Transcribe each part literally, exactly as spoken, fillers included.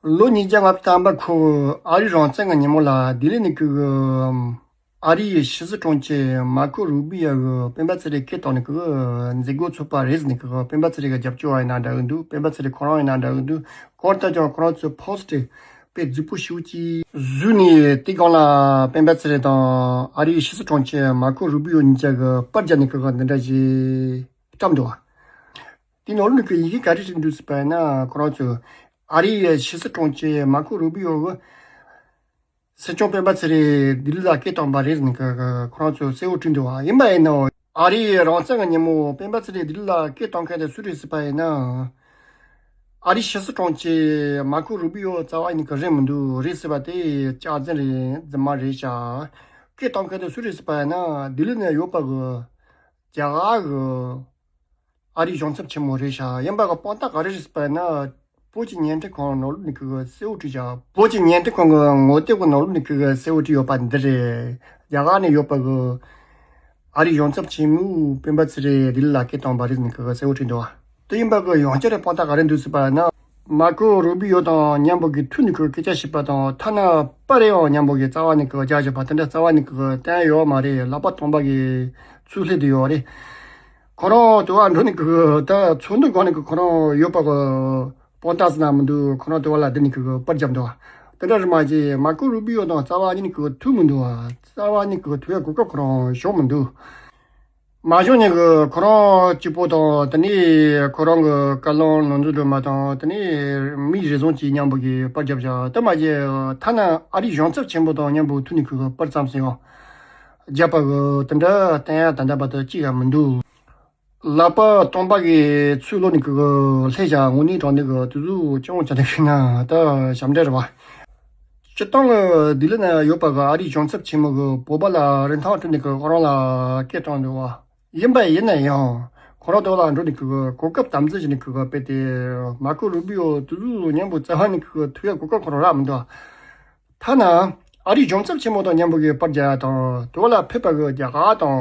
ལོ་ཉིས་བརྒྱ་ལྔ་བཅུ་ཐམ་པ་ཁོ་ཨ་རིའི་རང་བཙན་གྱི་ཉིན་མོ་ལ་ལྡི་ལི་ནས་ཁོ་གི་ཨ་རིའི་ཕྱི་སྲིད་དྲུང་ཆེ་མར་ཁོ་རུ་བི་ཡོ་གི་སྤེན་པ་ཚེ་རིང་སྐད་བཏང་ནས་ཁོ་གི་མཛད་སྒོ་ཚོགས་པ་རེད་ཟེར་ནས་ཁོ་གི་སྤེན་པ་ཚེ་རིང་གི་རྒྱབ་སྐྱོར་བ་ཡིན་ན་འདྲ་གི་འདུག་སྤེན་པ་ཚེ་རིང་ཁོ་རང་ཡིན་ན་འདྲ་གི་འདུག་གང་ལྟར་ཀྱང་ཁོ་རང་ཚོས་ཕོ་སི་ཊི་དཔེ་རྫིག་པོ་ཞེ་པོ་ཅིག་བཟོས་ནས་དེ་སྒང་ལ་སྤེན་པ་ཚེ་རིང་དང་ཨ་རིའི་ཕྱི་སྲིད་དྲུང་ཆེ་མར་ཁོ་རུ་བི་ཡོ་གཉིས་ཆ་གི་པར་བརྒྱབ་ནས་ཁོ་གི་འདི་འདྲ་ཞིག་བཀྲམ་འདུག་བ། དེ་ནང་ལོགས་ནས་ཀྱི་ཡི་གེ་ག་རེ་བྲིས་འདུག་ཟེར་བ་ཡིན་ན་ཁོ་རང་ཚོས་ཨ་རིའི་ཕྱི་སྲིད་དྲུང་ཆེ་མར་ཁོ་རུ་བི་ཡོ་གིས་སྲིད་སྐྱོང་སྤེན་པ་ཚེ་རིང་ལྡི་ལི་ལ་སྐད་བཏང་པ་རེད་ཟེར་ནས་ཀྱི་ཁོ་རང་ཚོས་གསལ་བོ་བྲིས་འདུག་བ། ཡིན་པ་ཡིན་ནའང་ཨ་རིའི་རང་བཙན་གྱི་ཉིན་མོ་སྤེན་པ་ཚེ་རིང་ལྡི་ལི་ལ་སྐད་བཏང་མཁན་དེ་སུ་རེད་ཟེར་བ་ཡིན་ན། ཨ་རིའི་ཕྱི་སྲིད་དྲུང་ཆེ་མར་ཁོ་རུ་བི་ཡོ་རྩ་བ་ཉིད་ཀྱི་རེད་མི་འདུག་རེད་ཟེར་བ་དེ་སྐྱག་རྫུན་རེད། རྫུན་མ་རེད་ཤག་སྐད་བཏང་མཁན་དེ་སུ་རེད་ཟེར་བ་ཡིན་ན་ལྡི་ལི་ནས་ཡོད་པ་གི་རྒྱ་གར་གི་ཨ་རིའི་གཞུང་ཚབ་ཆེན་མོ་རེད་ཤག་ཡིན་པ་གི་དཔང་རྟགས་ག་རེ་རེད་ཟེར་བ་ཡིན་ན། བོད་ཀྱི་བརྙན་འཕྲིན་ཁང་ནང་ལོགས་ནས་ཁོ་གིས་གསལ་བོ་བྲིས་ཤག་བོད་ཀྱི་བརྙན་འཕྲིན་ཁང་གི་ངོ་དེབ་ཀྱི་ནང་ལོགས་ནས་ཁོ་གིས་གསལ་བོ་བྲིས་ཡོད་པ་འདི་རེད། རྒྱ་གར་ནས་ཡོད་པ་གི་ཨ་རིའི་གཞུང་ཚབ་ཆེན་མོས་སྤེན་པ་ཚེ་རིང་ལྡི་ལི་ལ་སྐད་བཏང་བ་རེད་ཟེར་ནས་ཁོ་གིས་གསལ་བོ་བྲིས་འདུག་བ། དེ་ཡིན་པ་གི་ཡང་བསྐྱར་དཔང་རྟགས་ག་རེ་འདུག་ཟེར་བ་ཡིན་ན། མར་ཁོ་རུ་བི་ཡོ་དང་མཉམ་པོ་གི་ཐུག་ནས་ཁོ་སྐད་ཆ་བཤད་པ་དང་ཐ་ན་པར་རེ་ཡང་མཉམ་པོ་གི་རྩ་བ་ནས་ཁོ་རྒྱག་བཞག་པ་དེ་འདྲ་རྩ་བ་ནས་ཁོ་བསྟན་ཡོད་མ་རེད། ལག་པ་སྟོང་པ་གི་ཚུར་སླེབས་བསྡད་ཡོད་རེད། ཁོ་རང་དུ་བ་འགྲོ་ནས་ཁོ་ད་ཚོགས་འདུ་སྒང་ནས་ཁོ་རང་ཡོད་པ་གི་དཔང་རྟགས་ཟེར་ན་མི་འདུག་ཁོ་རང་དུ་བ་ལ་དེ་ནས་ཁོ་པར་བརྒྱབ་འདུག་བ། དེ་འདྲ་རེད་མ་གཞི་མར་ཁོ་རུ་བི་ཡོ་དང་རྩ་བ་ཉིད་ནས་ཁོ་ཐུག་མི་འདུག་བ། རྩ་བ་ཉིད་ནས་ཁོ་ཐུག་ཡ་གོ་སྐབས་ཁོ་རང་བྱུང་མི་འདུག་མ་བྱུང་ནས་ཁོ་རང་གཅིག་པོ་དང་དེ་ནས་ཁོ་རང་གི་བཀའ་བློན་ནོར་འཛིན་སྒྲོལ་མ་དང་དེ་ནས་མི་རེ་ཟུང་གཅིག་མཉམ་པོ་གི་པར་བརྒྱབ་བཞག་དེ་མ་གཞི་ཐ་ན་ཨ་རིའི་གཞུང་ཚབ་ཆེན་པོ་དང་མཉམ་པོ་ཐུག་ནས་ཁོ་པར་བརྩམས་སོང་ཡང་། རྒྱབ་པ་གི་དེ་འདྲ་བསྟན་ཡ་ད་ལྟ་བར་དུ་གཅིག་ཡང་མི་འདུག་ལག་པ་སྟོང་པ་གི་ཚུར་ལོག་ནས་ཁོ་གི་སླེབས་བཞག་དངོས་གནས་དྲང་གནས་གི་དུས་ཚོད་སྐྱོ་བོ་ཆགས་འདུག་ན་ད་ཞབས་འདྲེན་རེད་བ། སྤྱིར་བཏང་གི་ལྡི་ལི་ན་ཡོད་པ་གི་ཨ་རིའི་གཞུང་ཚབ་ཆེན་མོ་གི་བོད་པ་ལ་རིན་ཐང་སྤྲད་ནས་ཁོ་རང་ལ་སྐད་བཏང་འདུག་བ། ཡིན་པ་ཡིན་ན་ཡང་ཁོ་རང་དེ་ལ་འགྲོ་ནས་ཁོ་གི་གོ་སྐབས་དམ་འཛིན་བྱས་ནས་ཁོ་གི་དཔེ་དེ་མར་ཁོ་རུ་བི་ཡོ་དུས་ཚོད་མཉམ་པོ་རྩ་བ་ནས་ཁོ་གི་ཐུག་ཡ་གོ་སྐབས་ཁོ་རང་རག་མི་འདུག་བ། ཐ་ན་ཨ་རིའི་གཞུང་ཚབ་ཆེན་མོ་དང་མཉམ་པོ་གི་པར་རྒྱག་ཡ་དང་དེ་བ་ལ་ཕེབས་པ་གི་རྒྱ་གར་དང་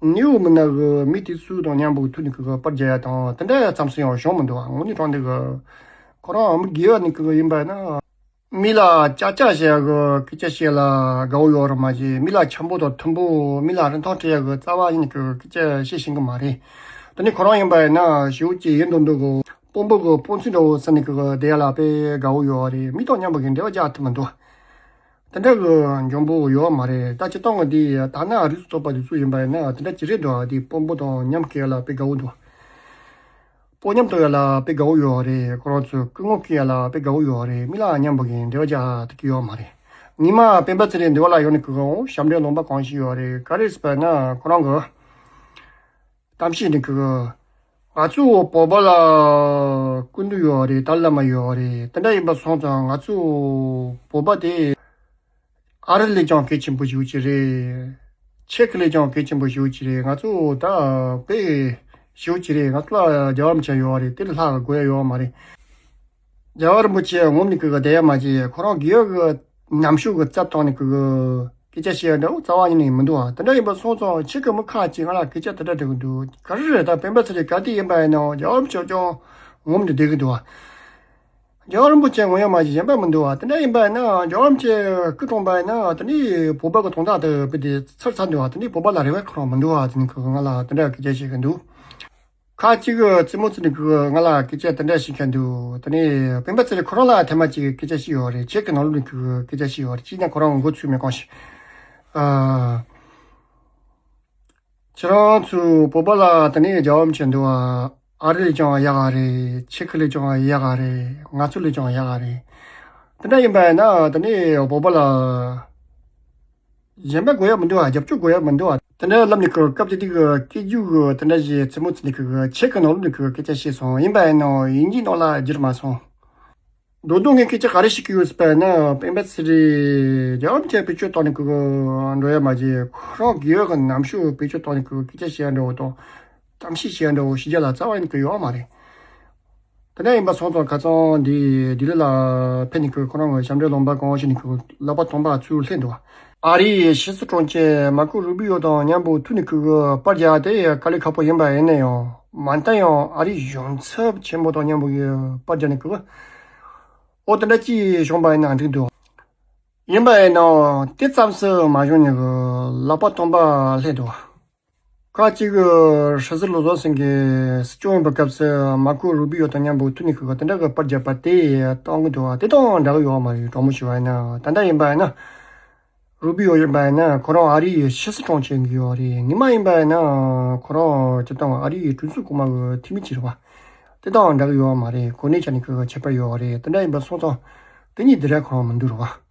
ནེའུ་མི་ན་གི་མི་དེ་ཚོ་དང་མཉམ་པོ་ཐུག་ནས་ཁོ་གི་པར་རྒྱག་ཡ་དང་དེ་འདྲ་ཡ་མཚམས་སུ་ཡང་བྱུང་མི་འདུག་བ། དངོས་གནས་དྲང་གནས་གི་ཁོ་རང་མི་དགེ་བ་ནི་ཁོ་གི་ཡིན་པ་ན་མི་ལ་ཅག་ཅག་བྱེད་ཡ་གི་སྐད་ཆ་བཤད་ལ་དགའ་བོ་ཡོད་རེད་མ་གཞི་མི་ལ་འཆམ་པོ་དང་མཐུན་པོ་མི་ལ་རིན་ཐང་སྤྲད་ཡ་གི་རྩ་བ་ཉིད་ནས་ཁོ་གི་སྐད་ཆ་བཤད་ཤེས་གི་མ་རེད། དེ་ནས་ཁོ་རང་ཡིན་པ་ཡིན་ན་ཞེ་པོ་ཅིག་ཡིན་མདོག་མདོག་གི་དཔོན་པོ་གི་དཔོན་ཚིག་འདྲ་བོ་ཟེར་ནས་ཁོ་གི་བསྡད་ཡ་ལ་དཔེ་དགའ་བོ་ཡོད་རེད། མི་དང་མཉམ་པོ་གི་འབྲེལ་བ་རྒྱག་ཐུབ་མི་འདུག་དེ་འདྲ་གི་འཇོན་པོ་ཡོད་མ་རེད། ད་སྤྱིར་བཏང་གི་འདི་ད་ནང་རིགས་སུ་གཏོགས་པ་དེ་ཚོ་ཡིན་པ་ཡིན་ན་དེ་འདྲ་ཅིག་རེད་འདུག་དེ་དཔོན་པོ་དང་མཉམ་སྐྱེལ་ཡ་ལ་དཔེ་དགའ་བོ་འདུག་དཔོན་ཉམས་གཏོང་ཡ་ལ་དཔེ་དགའ་བོ་ཡོད་རེད། ཁོ་རང་ཚོས་སྐུ་ངོ་སྐྱེལ་ཡ་ལ་དཔེ་དགའ་བོ་ཡོད་རེད། མི་ལ་མཉམ་པོ་གི་འབྲེལ་བ་རྒྱག་ཐུབ་ཀྱི་ཡོད་མ་རེད། ཉི་མ་སྤེན་པ་ཚེ་རིང་འདི་བ་ལ་ཡོང་ནས་ཁོ་གི་ཞབས་འདྲེན་ལུང་པ་གང་ཞིག་ཡོད་རེད། ག་རེ་ཟེར་བ་ན་ཁོ་རང་གི་གཏམ་བཤད་ནི་ཁོ་གི་ང་ཚོ་བོད་པ་ལ་སྐུ་མདུན་ཡོད་རེད། ཏཱ་ལའི་བླ་མ་ཡོད་རེད། དེ་འདྲ་ཡིན་པ་སོང་ཙང་ང་ཚོ་བོད་པ་དེ་ཨ་རི་ལས་ཀྱང་གལ་ཆེན་པོ་ཞེ་པོ་ཅིག་རེད། ཆེ་ཁི་ལས་ཀྱང་གལ་ཆེན་པོ་ཞེ་པོ་ཅིག་རེད། ང་ཚོ་ད་དཔེ་ཞེ་པོ་ཅིག་རེད། ང་ཚོ་ལ་རྒྱལ་བ་རིན་པོ་ཆེ་ཡོད་རེད། དེ་ལས་ལྷག་དགོས་ཡ་ཡོད་མ་རེད། རྒྱལ་བ་རིན་པོ་ཆེ་ངོམ་ནས་ཁོ་གི་བསྡད་ཡ་མ་བྱས་ཁོ་རང་རྒས་ཡོལ་གི་ནམ་ཞོགས་གི་རྩབ་བཏང་ནས་ཁོ་གི་སྐད་ཆ་བཤད་ཡ་འདྲ་བོ་རྩ་བ་ཉིད་ནས་མི་འདུག་ཨ། དེ་འདྲ་ཡིན་པ་སོང་ཙང་ཕྱི་གི་མི་ཁག་ཅིག་ང་ལ་སྐད་ཆ་དེ་འདྲ་འདྲི་གི་འདུག་ག་རེ་རེད། ད་སྤེན་པ་ཚེ་རིང་ག་དུས་ཡིན་པ་ཡིན་ནའང་རྒྱལ་བ་རིན་པོ་ཆེ་ཀྱང་ངོམ་ནས་བསྡད་གི་འདུག་ཨ། རྒྱལ་བ་རིན་པོ་ཆེ་ངོམ་ཡ་མ་གཞི་གཞན་པ་མི་འདུག་བ། དེ་འདྲ་ཡིན་པ་ཡིན་ན་རྒྱལ་བ་རིན་པོ་ཆེ་སྐུ་གྲོངས་པ་ཡིན་ན་དེ་ནས་བོད་པ་གི་དོན་དག་དེ་བུད་དེ་ཚར་ཚར་འདུག་བ། དེ་ནས་བོད་པ་ལ་རེ་བ་ཁོ་རང་མི་འདུག་བ། དེ་ནས་ཁོ་ང་ལ་དེ་འདྲ་སྐད་ཆ་བཤད་གི་འདུག་ཁ་ཅིག་གིས་རྩེད་མོ་རྩེ་ནས་ཁོ་ང་ལ་སྐད་ཆ་དེ་འདྲ་བཤད་མཁན་འདུག་དེ་ནས་སྤེན་པ་ཚེ་རིང་ཁོ་རང་ལ་ཐེངས་མ་གཅིག་སྐད་ཆ་བཤད་ཡོད་རེད། ཆེད་ཀྱི་ནང་ལོགས་ནས་ཁོ་སྐད་ཆ་བཤད་ཡོད་རེད། ཅིས་ན་ཁོ་རང་མགོ་ཚོས་མེད་གང་ཞིག་ཨ། ཁྱེད་རང་ཚོའི་བོད་པ་ལ་དེ་ནས་རྒྱལ་བ་རིན་པོ་ཆེ་འདུག་བ། ཨ་རི་ལས་ཀྱང་ཡག་ག་རེད། ཆེ་ཁི་ལས་ཀྱང་ཡག་ག་རེད། ང་ཚོ་ལས་ཀྱང་ཡག་ག་རེད། དེ་འདྲ་ཡིན་པ་ཡིན་ན་དེ་ནས་བོད་པ་ལ་གཞན་པ་དགོས་ཡ་མི་འདུག་བ། རྒྱབ་སྐྱོར་དགོས་ཡ་མི་འདུག་བ། དེ་འདྲ་ལབ་ནས་ཁོ་སྐབས་དེ་དུས་ཀྱི་སྐད་སྒྱུར་གྱི་དེ་འདྲ་ཞིག་རྩེད་མོ་རྩེ་ནས་ཁོ་ཆེད་ཀྱི་ནང་ལོགས་ནས་ཁོ་སྐད་ཆ་བཤད་སོང་། ཡིན་པ་ཡིན་ནའང་ཡིན་གཅིག་ནང་ལ་བསྒྱུར་མ་སོང་། མདོར་བསྡུས་ངས་སྐད་ཆ་ག་རེ་བཤད་ཀྱི་ཡོད་ཟེར་བ་ཡིན་ན་སྤེན་པ་ཚེ་རིང་རྒྱལ་བ་རིན་པོ་ཆེ་བེད་སྤྱོད་བཏང་ནས་ཁོ་འགྲོ་ཡ་མ་བྱས་ཁོ་རང་རྒས་ཡོལ་གྱི་ནམ་ཞོགས་བེད་སྤྱོད་བཏང་ནས་ཁོ་སྐད་ཆ་བཤད་ཡ་འདྲ་བོ་དང་། གཏམ་བཤད་བྱས་འདྲ་བོ་ཞིག་རྒྱ་ལ་རྩ་བ་ཡིན་གྱི་ཡོད་མ་རེད། དེ་འདྲ་ཡིན་པ་སོང་ཙང་ཁ་སང་འདི་ལྡི་ལི་ལ་ཕེབས་ནས་ཁོས་ཁོ་རང་གི་ཞབས་འདྲེན་ལུང་པ་གང་ཞིག་ནས་ཁོས་ལག་པ་སྟོང་པ་ཚུར་ལེན་འདུག་ཨ་རིའི་ཕྱི་སྲིད་དྲུང་ཆེ་མར་ཁོ་རུ་བི་ཡོ་དང་མཉམ་པོ་ཐུག་ནས་ཁོས་པར་རྒྱག་དེ་དཀའ་ལས་ཁག་པོ་ཡིན་པ་ཡིན་ན་ཡང་མ་མཐའ་ཡང་ཨ་རིའི་གཞུང་ཚབ་ཆེན་པོ་དང་མཉམ་པོ་པར་རྒྱག་ནས་ཁོས། ཨོ་དེ་འདྲ་ཅིག་བྱུང་པ་ཡིན་ན་འགྲིག་འདུག་ཡིན་པ་ཡིན་ནའང་དེ་ཙམ་སུ་མ་བྱུང་ནས་གི་ལག་པ་སྟོང་པ་སླེབས་འདུག་ཁ་ཅིག་གི་ཧྲི་སི་ལོ་ཙོ་སེང་གི་སྲིད་སྐྱོང་ཡིན་པའི་སྐབས་སུ་མར་ཁོ་རུ་བི་ཡོ་དང་མཉམ་པོ་ཐུག་ནས་གི་དེ་འདྲ་གི་པར་རྒྱབ་པ་དེ་བཏང་གི་འདུག་དེ་དང་འདྲ་གི་ཡོད་མ་རེད། དྲང་མོ་ཞུ་བ་ཡིན་ན་ད་ལྟ་ཡིན་པ་ཡིན་ན། རུ་བི་ཡོ་ཡིན་པ་ཡིན་ན་ཁོ་རང་ཨ་རིའི་ཕྱི་སྲིད་དྲུང་ཆེ་གི་ཡོད་རེད། ཉི་མ་ཡིན་པ་ཡིན་ན་ཁོ་རང་སྤྱིར་བཏང་ཨ་རིའི་གྲོས་ཚོགས་གོང་མ་གི་འཐུས་མི་ཅིག་རེད་བ། དེ་དང་འདྲ་གི་ཡོད་མ་རེད། གོ་གནས་ཆ་ནས་ཁོ་གི་ཁྱད་པར་ཡོད་རེད། དེ་འདྲ་ཡིན་པ་སོང་ཙང་དེ་གཉིས་དེ་འདྲ་ཁོ་རང་མི་འདུག་རེད་བ།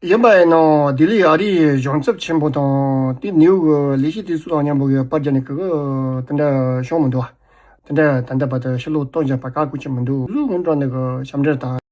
ཡིན་པ་ཡིན་ནའང་ལྡི་ལི་ཨ་རིའི་གཞུང་ཚབ་ཆེན་པོ་དང་དེ་ནེའུ་གི་ལས་བྱེད་དེ་ཚོ་དང་མཉམ་པོ་གི་པར་རྒྱབ་ནས་ཁོ་གི་དེ་འདྲ་བྱུང་མི་འདུག་བ། དེ་འདྲ་ད་ལྟ་བར་དུ་ཕྱི་ལོགས་གཏོང་བཞག་པ་ག་གུ་ཅི་མི་འདུག་ཟུ་སྔོན་འགྲོ་འདི་གི་ཞབས་འདྲེན་དང་།